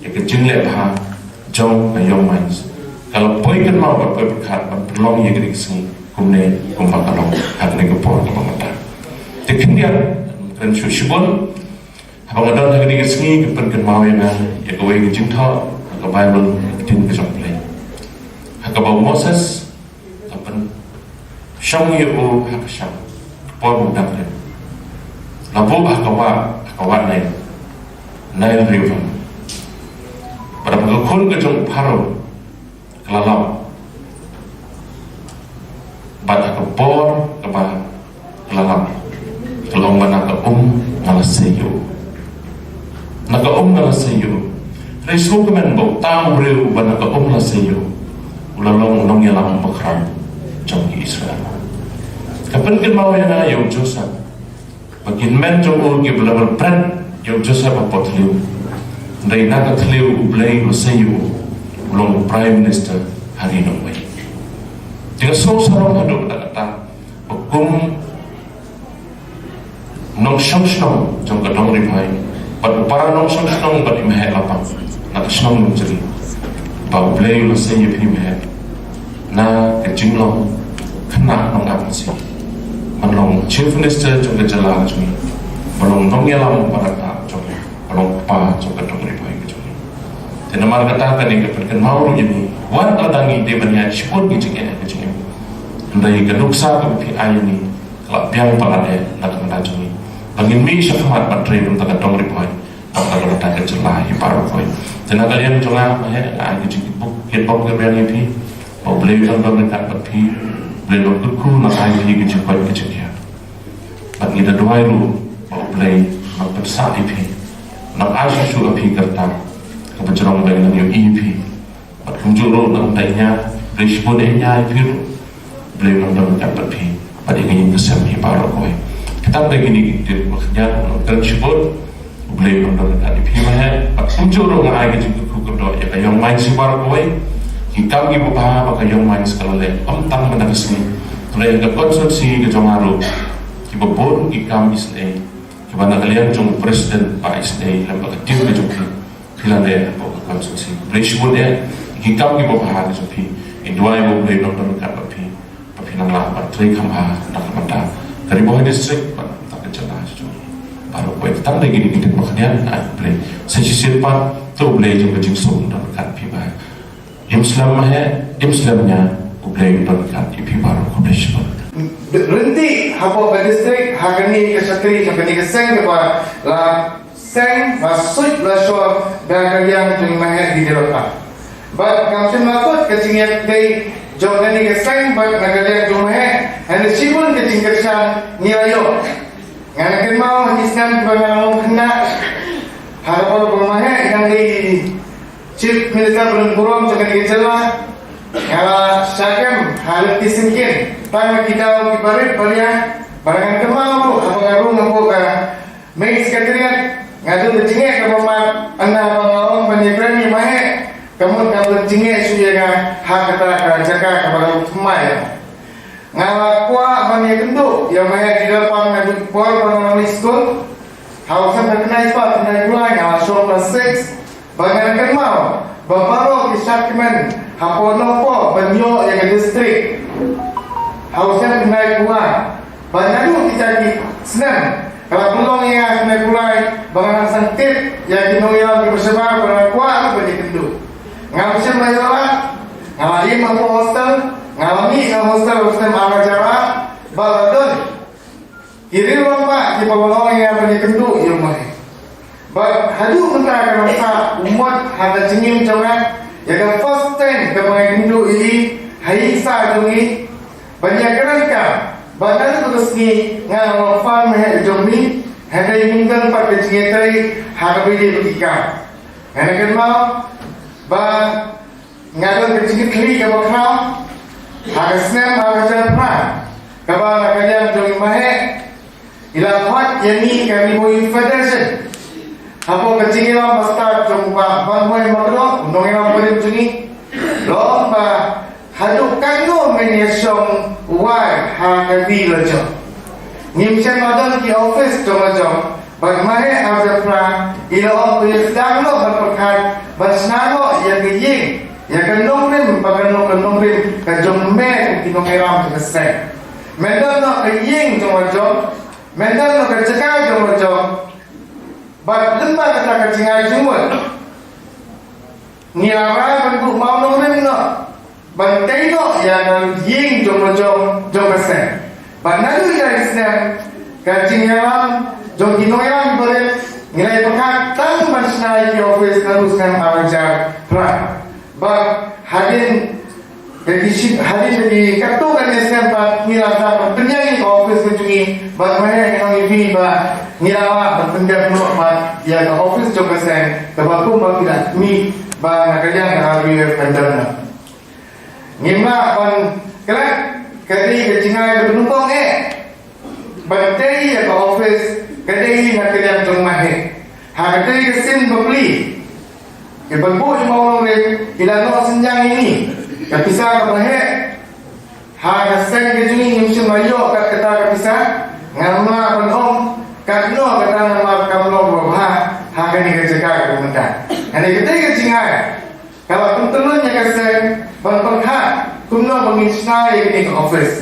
ïa ka jingleh bha jong ka Young Minds. Ka la poi kynmaw bad poi pyrkhat ban pynlong ïa kane ka sngi kumne kumba ka long ha kane ka por kaba mynta. Te khyndiat, kren shuh shibun, haba nga don ha kane ka sngi, ka pynkynmaw ïa nga ïa kawei ka jingthoh ha ka Baibl, ka ktien ka jong U Blei. Ha kaba u Moses la pynshong ïa u ha ka shang, ka por ba u dang rit. La buh ha ka wah, ha ka wah Nail, Nile River. Bad haba ka khun ka jong u Pharaoh ka la lap. Bad ha ka por kaba ka la lap, ka la ong ba na ka um nga la sei ïa u. Na ka um nga la sei ïa u. Hynrei sngewkmen ba uta u briew uba na ka um la sei ïa u, u la long u nongïalam uba khraw jong ki Israel. Ka pynkynmaw ïa nga ïa u Joseph. Ba ki hynmen jong u kiba la bret ïa u Joseph hapoh thliew. Hynrei na ka thliew U Blei u la sei ïa u, u long u Prime Minister ha ri nongwei. Te nga sngew sarong haduh katta katta ba kum nongshong shnong jong ka Dong Ri Bhoi bad u para nongshong shnong bad i Meheh Lapang na ka shnong Nongjri, ba U Blei u la sei ïa phi Meheh na ka jinglong khynnah nongap mynsiem, ban long Chief Minister jong ka jylla ka jong ngi, ban long nongïalam uba rangbah jong ngi, ban long kpa jong ka Dong Ri Bhoi ka jong ngi. Te namar kata kane ka pynkynmaw ruh ïa ngi, wat lada ngi dei ban ïaid shibun ki jingeh ki jingeh, hynrei ka nuksa kaba phi ai ïa ngi ka la biang palat eh na ka bynta jong ngi, ba ngin mih sha khmat ban trei na ka bynta ka Dong Ri Bhoi, bad na ka bynta ka jylla hi baroh kawei. Te na ka liang jong nga, Meheh, nga ai ka jingkitbok, kitbok kiba biang ïa phi. Ba U Blei un don ryngkat bad phi. U Blei un kyrkhu na ka ai phi ka jingkoit ka jingkhiah. Bad ngi da duwai ruh ba U Blei un pynsah ïa phi, un ai shuh shuh ïa phi ka rta kaba jrong ba ngin ïohi ïa phi. Bad kumjuh ruh na ka bynta ïa nga, Blei shibun ïa nga ïa phi ruh. Blei un don ryngkat bad phi bad ïa ka ïing ka sem hi baroh kawei. Kata ka dei kine ki ktien ba khyndiat, ngan kren shibun. U Blei un don ryngkat ïa phi Meheh. Bad kumjuh ruh nga ai ka jingkyrkhu kyrdoh ïa ka Young Minds hi baroh kawei. Ki kam kiba bha ba ka Young Minds ka la leh, ym tang mynta ka sngi, hynrei ha ka constituency ka jong nga ruh, kiba bun ki kam isynei kiba na ka liang jong u President ba isynei lem bad ka team ka jong phi, phi la leh hapoh ka constituency. Blei shibun eh, ki kam kiba bha ka jong phi. Ngi duwai ba U Blei un don ryngkat bad phi, ba phin nang lah ban trei kham bha na ka bynta ka Ri Bhoi District bad na ka bynta ka jylla jong ngi baroh kawei. Tang dei kine ki ktien ba khyndiat, ai U Blei sa shisien pat, to U Blei jong ka jingsuk un don ryngkat bad phi Meheh. Im slem Meheh, im slem Ñiah, U Blei un don ryngkat bad phi baroh, khublei shibun. Ryntih hapoh ka district, ha kane ka shakri, ha kane ka seng kaba la seng, la suit, la shor da ka liang jong Meheh Hidayatullah. Bad kam shym la kut ka jingïadei jong kane ka seng bad na ka liang jong Meheh, hynrei shibun ka jingkyrshan ngi la ïoh. Nga la kynmaw ha ki snem kiba nga la long khynnah, ha ka por ba ma heh i dang dei Chief Minister ba don burom jong kane ka jylla, nga la shah kem ha lynti syngkien tang ha ki daw kiba rit ba riang. Bad nga kynmaw ruh haba nga rung hapoh ka Main Secretariat, nga don ka jingeh kaba mad, ynda haba nga ong ban ïakren ïa ma heh, ka mut ka don jingeh shuh ïa nga ha kata ka jaka kaba nga thymmai. Nga la kwah ban ïakynduh ïa ma heh dei da pang naduh por ba nga long skul. Ha u snem khyndai spah khyndai phew lai nga la shong class six. Ba nga kynmaw ba baroh ki shad kmen hapoh Nongpoh ban ïoh ïa ka district ha u snem khyndai phew lai. Ba naduh kita ki snem ka la pynlong ïa nga khyndai phew lai ba nga dang sngewtip ïa ki nongïalam kiba shabar, ba nga kwah ruh ban ïakynduh. Ngam shym la ïoh lad. Nga la im hapoh hostel, nga la mih na hostel ha u snem ar hajar ar, ba la don ki riew rangbah kiba la ong ïa nga ban ïakynduh ïa u ma heh. Bad haduh mynta ka long sa u mot ha ka jingim jong nga, ïa ka first time kaba nga ïakynduh ïa i ha ïing sah jong i ban ïakren kam. Bad naduh kata ka sngi nga la long fan ma heh jong i, hynrei ngim don pat ka jingïatrei ha kaba ïadei bad ki kam. Nga kynmaw ba nga don ka jingkitkhlieh kaba khraw ha ka snem ar hajar phra, kaba na ka liang jong i ma heh i la khot ïa ngi ka Ri Bhoi Youth Federation. Hapoh ka jingïalam ba stad jong u Bah Banboi Makdoh, u nongïalam barim jong ngi, la ong ba haduh katno men ïashong wai ha ka ri la jong. Ngim shym la don ki office jong la jong. Bad ma heh ar hajar phra i la ong ba ïa sdang noh ban pyrkhat ban shna noh ïa ka ïing, ïa ka nongrim, ba ka nong, ka nongrim ka jong me kum ki nongïalam jong ka seng. Men don noh ka ïing jong la jong, men don noh ka jaka jong la jong. Bad lyngba kata ka jingai jingmut ngi la rai ban buh mawnongrim noh ban tei noh ïa ka ïing jong la jong jong ka seng. Bad naduh ïa ka snem ka jingïalam jong ki nongïalam barim ngi la ïa pyrkhat tang ban shna ïa ki office naduh snem ar hajar phra. Bad hadien ka ki shi-, hadien ka ki katto katne snem pat ngi la sdang ban pynïaid ïa ka office ka jong ngi. Bad ma heh nga ong ïa phi ba ngi la lah ban pyndep noh pat ïa ka office jong ka seng kaba kumba phi la mih ba na ka liang ka R B F kan don noh. Ngim lah ban klet, ka dei ka jingai kaba nyngkong eh ban tei ïa ka office ka dei na ka liang jong ma heh. Ha ka dei ka sien bapli ka ban buh ïa mawnongrim i la noh synñiang ïa ngi ka pisa kaba heh. Ha ka seng ka jong ngi ngim shym la ïoh kat kata ka pisa. Ngam lah ban ong katno kata namar kam long ba bha ha kane ka jaka kaba mynta. Kane ka dei ka jingai ka la pyntyllun ïa ka seng ban pyrkhat kumno ba ngin shna ïa kane ka office.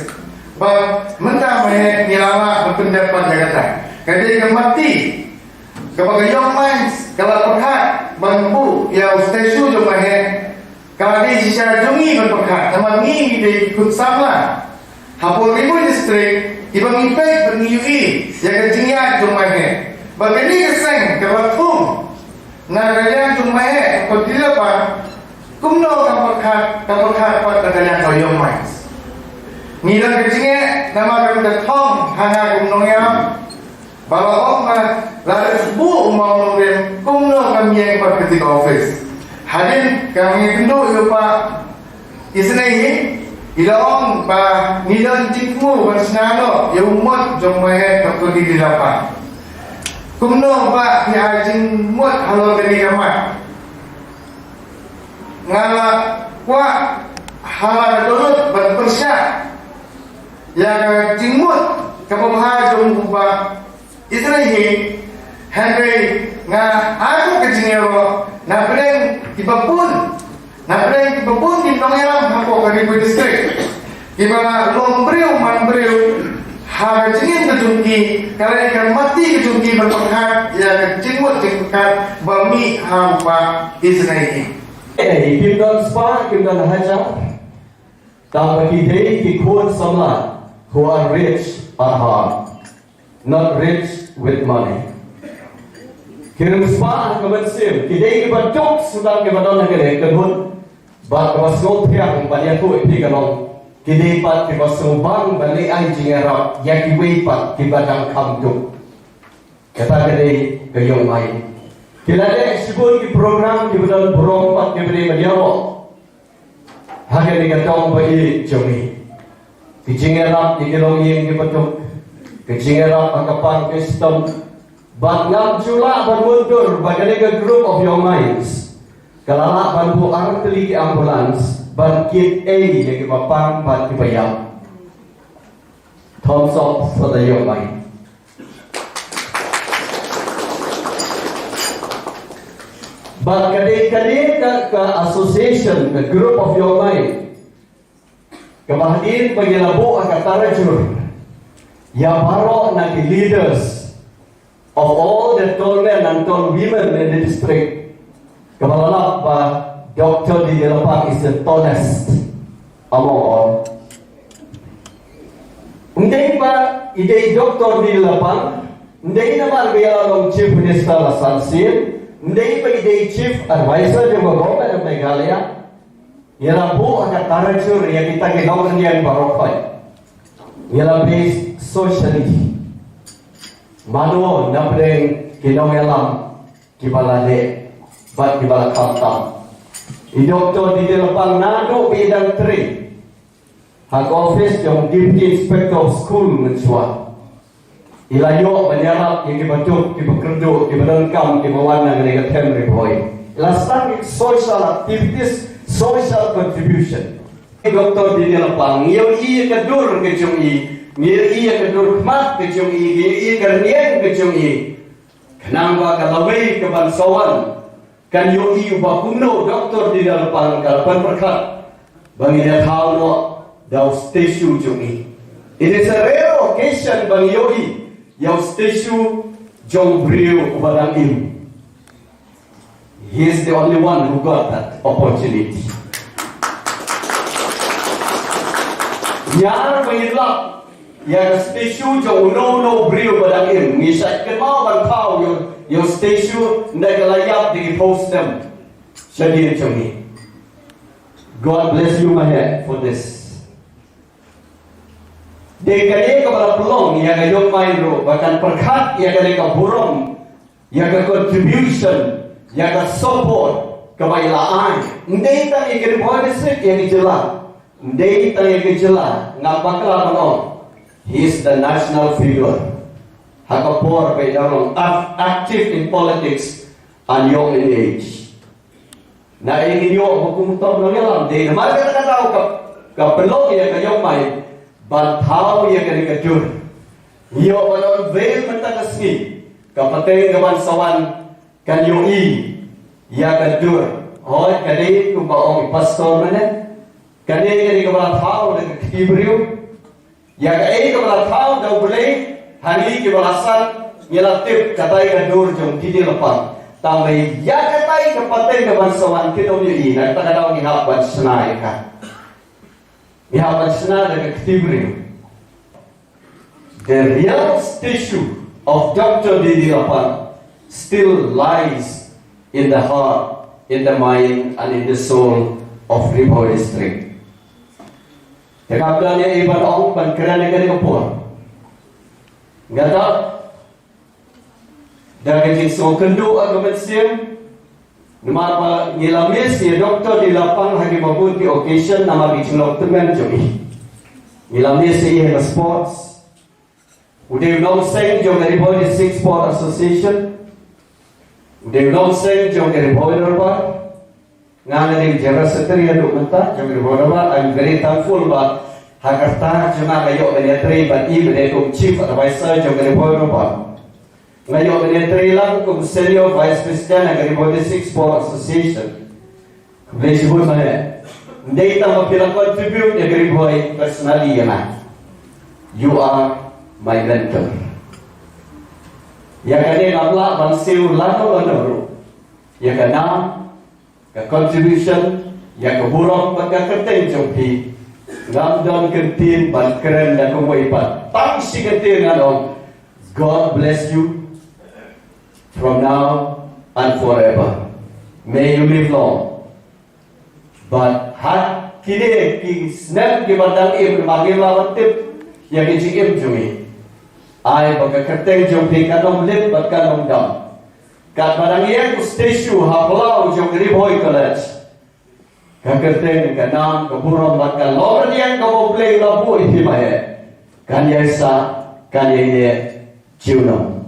Bad mynta ma heh ngi la lah ban pyndep pat ïa kata. Ka dei ka matti kaba ka Young Minds ka la pyrkhat ban buh ïa u statue jong ma heh. Ka la dei shisha jong ngi ban pyrkhat namar ngi ngi dei ki khun samla hapoh Ri Bhoi District kiba ngi peit bad ngi ïohi ïa ka jingïaid jong ma heh. Bad kane ka seng ka la thung na ka liang jong ma heh, ka Dilapan, kumno kam pyrkhat, kam pyrkhat pat na ka liang ka Young Minds. Ngi don ka jingeh namar ka thong ha nga kum nongïalam. Ba la ong ba lada buh u mawnongrim kumno kam ïeng pat kata ka office. Hadien ka ngi kynduh ïa u Bah Isynei Hying i la ong ba ngi don jingthmu ban shna noh ïa u mot jong ma heh Doctor Didi Lapang. Kumno ba ngi ai jingmut halor kane ka mat. Nga la kwah ha la ka dohnud ban pyrshah ïa ka jingmut kaba bha jong u Bah Isynei Hying, hynrei nga ai ka jingïaroh na pdeng kiba bun, na pdeng kiba bun ki nongïalam hapoh ka Ri Bhoi District. Kiba la long briew man briew ha ka jingim ka jong ki, ka la ka matti ka jong ki ban pyrkhat ïa ka jingmut jingpyrkhat ba mih ha u Bah Isynei Hying. Eh, kim don spah, kim don hajar. Tang ba ki dei ki khun samla who are rich at heart, not rich with money. Ki rim spah ha ka mynsiem, ki dei kiba duk sdang kiba don ha kane ka kynhun. Bad kaba sngewthiang ban ïathuh ïa phi ka long, ki dei pat kiba sngewbang ban leh ai jingïarap ïa kiwei pat kiba dang kham duk. Kata ka dei ka ïong mai. Ki la leh shibun ki program kiba don burom bad kiba dei ban ïaroh ha kane ka dong ba ïeit jong ngi. Ki jingïarap ïa ki longïing kiba duk, ki jingïarap ha ka pang ka shitom. Bad ngam ju lah ban mundur ba kane ka group of young minds ka la lah ban buh artylli ki ambulance ban kit ei ïa kiba pang bad kiba ïap. Thumbs up for the young mind. Bad ka dei kane ka, ka association, ka group of young mind, kaba hadien ba ngi la buh ha ka Tarajur ïa baroh na ki leaders of all the tall men and tall women in the district, kaba la lap ba Doctor D D Lapang is the tallest among all. Ym dei ba i dei Doctor D D Lapang, ym dei namar ba i la long Chief Minister la san sien, ym dei ba i dei Chief Advisor jong ka Government of Meghalaya. Ngi la buh ha ka Tarajur ïa kita ki nongñiah baroh khoit. Ngi la base socially. Mano na pdeng ki nongïalam kiba la leh bad kiba la khamtam. I Doctor D D Lapang naduh ba i dang trei ha ka office jong Deputy Inspector of School mynshuwa, i la ïoh ban ïarap ïa kiba duk, kiba kyrduh, kiba donkam, kiba wan na kane ka them Ri Bhoi. I la sdang ïa ki social activities, social contribution. Doctor D D Lapang, ngi ïohi ïa ka dur ka jong i, ngi ïohi ïa ka dur khmat ka jong i, ngi ïohi ïa ka rynïeng ka jong i. Khnang ba ka lawei kaban sa wan kan ïohi ba kumno Doctor D D Lapang ka la pynpyrkhat ba ngin ïa thaw noh da u statue jong i. It is a rare occasion ba ngi ïohi ïa u statue jong u briew uba dang im. He is the only one who got that opportunity. Ñiar ba ngin lap ïa ka statue jong uno uno u briew ba dang im, ngi shait kynmaw ban thaw ïa u, ïa u statue, ynda ka la ïap da ki post stem shadien jong ngi. God bless you, Maheh, for this. Dei kane kaba la pynlong ïa ka Young Mind ruh ba kan pyrkhat ïa kane ka burom, ïa ka contribution, ïa ka support kaba i la ai. Ym dei tang ïa ka Ri Bhoi District, ïa ka jylla. Ym dei tang ïa ka jylla, ngam bakla ban ong, he is the national figure. Ha ka por ba i dang long ac-, active in politics and young in age. Na ei ngin ïoh ba kum u tom nongïalam? Dei namar kata ka daw ka, ka pynlong ïa ka Young Mind ban thaw ïa kane ka dur. Ngi ïoh ban unveil mynta ka sngi ka pateng kaban sa wan, kan ïohi ïa ka dur. Hooid, ka dei kumba ong i pastor mynne, ka dei kane kaba la thaw da ka kti briew. Ïa kaei kaba la thaw da U Blei, ha ngi kiba la san ngi la tip, katai ka dur jong D D Lapang. Tangba ïa katai ka pateng kaban sa wan, kin ym ïohi, na kata ka daw ngi hap ban shna ïa ka. Ngi hap ban shna da ka kti briew. The real statue of Doctor D D Lapang still lies in the heart, in the mind, and in the soul of Ri Bhoi District. Te kam don ei ban ong ban kren ïa kane ka por. Nga dap da ka jingsngewkynduh ha ka mynsiem, namar ba ngi la miss ïa Doctor D D Lapang ha kiba bun ki occasion namar ki jinglong tymmen jong i. Ngi la miss ïa i ha ka sports. U dei u nongseng jong ka Ri Bhoi District Sports Association. U dei u nongseng jong ka Ri Bhoi Dorbar. Nga nga dei u General Secretary haduh mynta jong ka Ri Bhoi Dorbar. I'm very thankful ba ha ka rta jong nga nga ïoh ban ïatrei bad i ba dei kum Chief Advisor jong ka Ri Bhoi Dorbar. Nga ïoh ban ïatrei lang kum Senior Vice President ha ka Ri Bhoi District Sports Association. Khublei shibun Maheh. Ym dei tang ba phi la contribute ïa ka Ri Bhoi personally ïa nga. You are my mentor. Ïa kane ngam lah ban siew lano lano ruh. Ïa ka nam, ka contribution, ïa ka burom bad ka kyrteng jong phi, ngam don kyntien ban kren da kumwei pat. Tang shi kyntien ngan ong, God bless you from now and forever. May you live long. Bad ha kine ki snem kiba dang im, ba ngim lah ban tip ïa ki jingim jong ngi. Ai ba ka kyrteng jong phi kan ym lip bad kan ym dam. Katba dang ïeng u statue ha phyllaw jong Ri Bhoi College, ka kyrteng, ka nam, ka burom bad ka longrynieng kaba U Blei u la buh ïa phi, ma he, kan ïai sah, kan ïai neh junom.